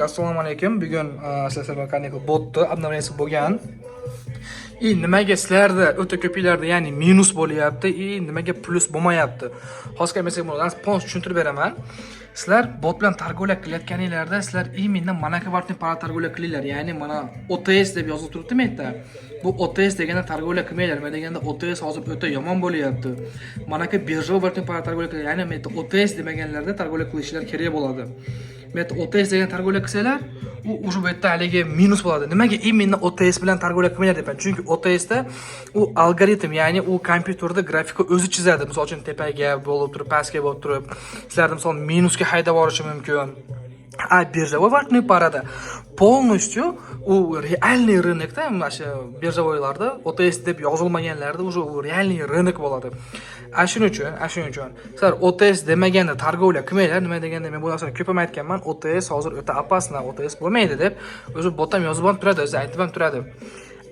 Assalomu alaykum. Bugun sizlar bilan qanday botni обновление si bo'lgan. И nimaga sizlarda o'ta ko'pinglarda, ya'ni minus bo'lyapti и nimaga plyus bo'lmayapti? Hozir men sizga buni полностью tushuntirib beraman. Sizlar bot bilan торговля qilayotganinglarda sizlar именно mana валютный пара торговля qilinglar. Ya'ni mana OTC deb yozilib turibdi bu yerda. Bu OTC deganda торговля qilmanglar. Nima deganda, OTC hozir o'ta yomon bo'lyapti. Manaka биржевой валютный пара торговля qilinglar. Ya'ni bu yerda OTC demaganlarda торговля qilishlar kerak bo'ladi. Bu yerda OTC degan торговля qilsanglar, u уже bu yerda haligi minus bo'ladi. Nimaga именно OTC bilan торговля qilmanglar deyapman? Chunki OTCda u algoritm, ya'ni u kompyuterda grafika o'zi chizadi. Misol uchun, tepaga bo'lib turib, pastga bo'lib turib, sizlarni misol minusga haydab yuborishi mumkin. А биржевой валютный пара da полностью u реальный рынок da, mana shu биржевой larda OTC deb yozilmaganlarda уже u реальный рынок bo'ladi. A shuning uchun sizlar OTC demaganda торговля qilmanglar. Nima deganda, men bu narsani ko'p ham aytganman. OTC hozir o'ta опасно, OTC bo'lmaydi deb o'zi bot ham yozib ham turadi, o'zi aytib ham turadi.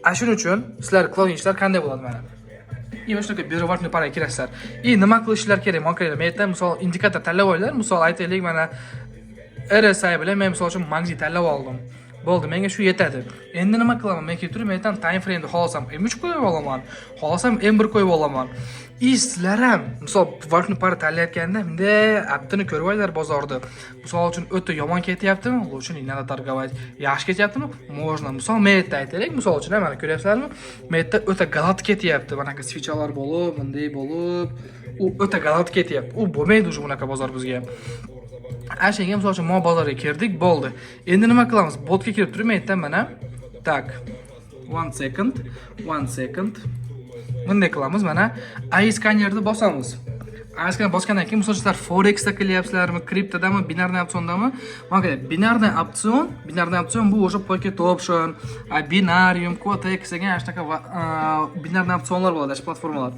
A shuning uchun sizlar qiladigan ishlar qanday bo'ladi mana? И mana shunaqa биржевой валютный пара ga kirasizlar. И nima qilishlar kerak? Mana men aytaman, misol, indikator tanlab olinglar. Misol aytaylik, mana RSI bilan men misol uchun MACD tanlab oldim. Bo'ldi, menga shu yetadi. Endi nima qilaman? Men kelib turib, men aytaman, time frame'ni xohlasam M3 qo'yib olaman, xohlasam M1 qo'yib olaman. И sizlar ham misol валютный пара tanlayotganda bunday abdini ko'rib olinglar bozorda. Misol uchun, o'ta yomon ketyaptimi? Лучше не надо торговать. Yaxshi ketyaptimi? Можно. Misol men yerda aytaylik, misol uchun, mana ko'ryapsizlarmi? Men yerda o'ta g'alati ketyapti. Mana свеча lar bo'lib, bunday bo'lib, u o'ta g'alati ketyapti. U bo'lmaydi уже bunaqa bozor bizga. Ana shunga misol uchun mo bozorga kirdik, bo'ldi. Endi nima qilamiz? Botga kirib turib, men aytaman mana. Так. One second, one second. Bunday qilamiz, mana AI skanerni bosamiz. AI bosgandan keyin, misol uchun, sizlar forexda qilyapsizlarmi, kriptodami, бинарный opsiondami? Mana qarang, бинарный opsion, бинарный opsion bu o'sha Pocket Option, Binarium, Quotex degan shunaqa бинарный opsionlar bo'ladi, shu platformalar.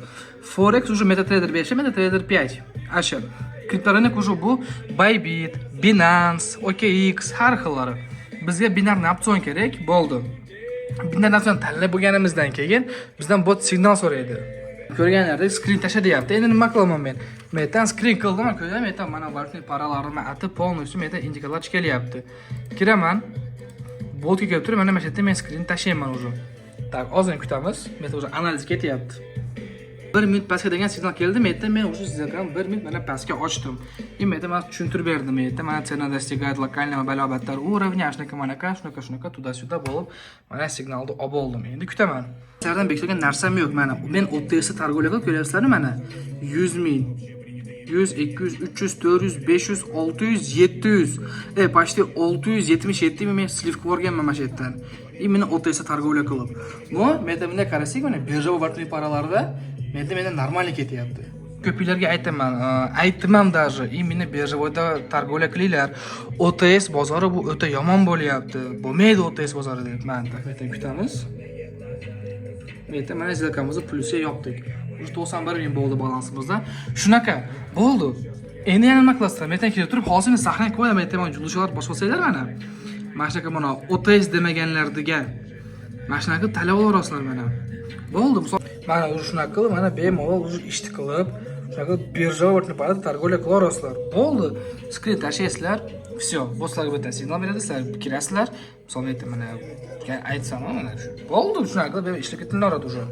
Forex уже MetaTrader 5, MetaTrader 5. Asha. Крипторынок уже bu Bybit, Binance, OKX har xillari. Bizga бинарный opsion kerak, bo'ldi. Бинарный opsion tanlab bo'lganimizdan keyin bizdan bot signal so'raydi. Ko'rganlaridek, skrin tasha deyapti. Endi nima qilaman men? Men yerdan skrin qildim, ko'rgan, men yerdan mana валютный пара larimni atib полностью men yerdan indikatorlar kelyapti. Kiraman. Botga kelib turib, mana shu yerda men skrin tashlayman уже. Так, ozgina kutamiz. Men yerda уже analiz ketyapti. 1 minut pastga degan signal keldi. Men yerda men уже сделка ni 1 minut mana pastga ochdim. И men yerda mana tushuntirib berdim. Men yerda mana цена достигает локального balobatlar уровня, shunaqa manaqa, shunaqa shunaqa туда-сюда bo'lib, mana signalni olib oldim. Endi kutaman. Sizlardan bekitgan narsam yo'q mana. Men OTC торговля qilib ko'ryapsizlarmi mana? 100 ming, 100, 200, 300, 400, 500, 600, 700. Почти 677 ming men слив qilib yuborganman mana shu yerdan. Именно OTC торговля qilib. Но, men bunday qarasak, mana биржевой валютный пара larda menda нормально ketyapti. Ko'pinglarga aytaman, aytdim ham даже, именно биржевой da торговля qilinglar. OTC bozori bu o'ta yomon bo'lyapti. Bo'lmaydi OTC bozori deb. Mana так kutamiz. Bu yerda mana сделка mizni plyusga yopdik. Уже 91 ming bo'ldi balansimizda. Shunaqa bo'ldi. Endi yana nima qilasizlar? Men kelib turib, hozir sahnaga qo'yaman, aytaman, yulduzlar bosib olsanglar mana. Mana shunaqa mana OTC demaganlardiga mana shunaqa tanlab olaverasizlar mana. Bo'ldi, misol mana уже shunaqa qilib, mana bemalol уже ishni qilib, shunaqa биржевой валютный пара da торговля qilaverasizlar. Bo'ldi. Skrin tashlaysizlar, все, bot sizlarga bitta signal beradi, sizlar kirasizlar. Misol aytaman, mana aytsam, mana shu. Bo'ldi, shunaqa qilib ishlab ketilaveradi уже.